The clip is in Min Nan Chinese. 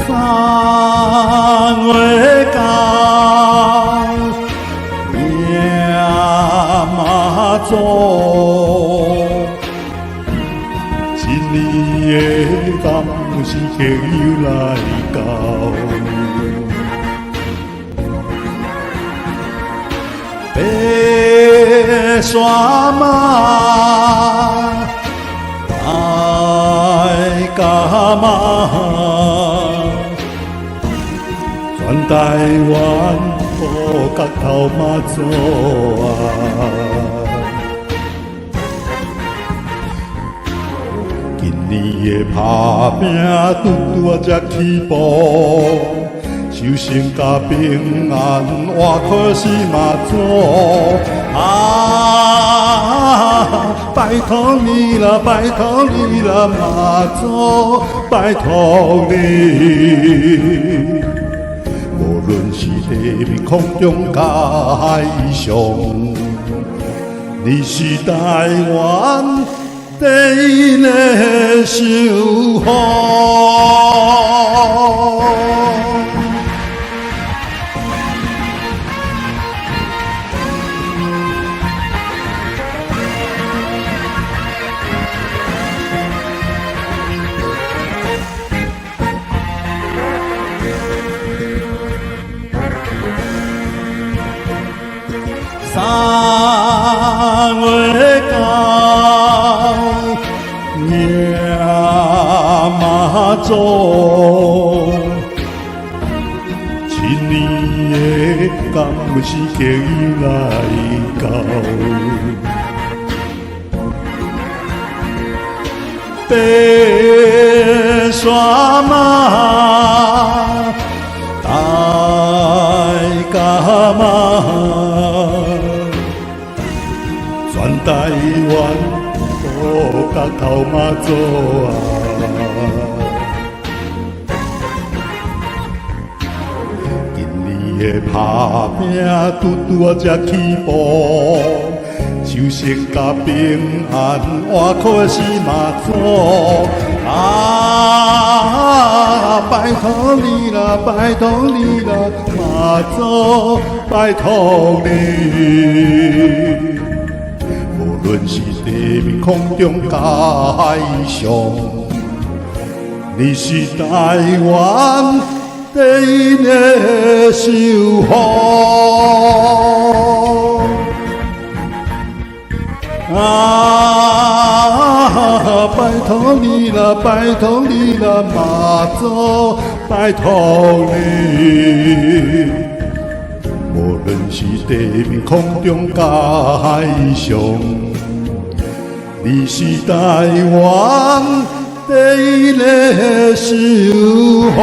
3月九，迎媽祖，一年的感時刻又來到。白沙媽，愛甲媽，全台灣布角頭媽祖啊！今年的打拚拄拄仔才起步，收成甲平安，活可是媽祖啊！拜託你啦，拜託你啦，媽祖，拜託你。無論是地面、空中佮海上，你是台灣第一个守護。3月9，迎媽祖，一年的感時刻又來到。白沙媽，大甲媽，全台灣布角頭媽祖啊！今年的打拚拄拄仔才起步，收成甲平安，活可是媽祖啊！拜託你啦，拜託你啦，媽祖，拜託你。無論是地面、空中佮海上，你是台灣第一个守護。啊！拜託你啦，拜託你啦，媽祖，拜託你。無論是地面、空中佮海上，你是台灣第一个守護。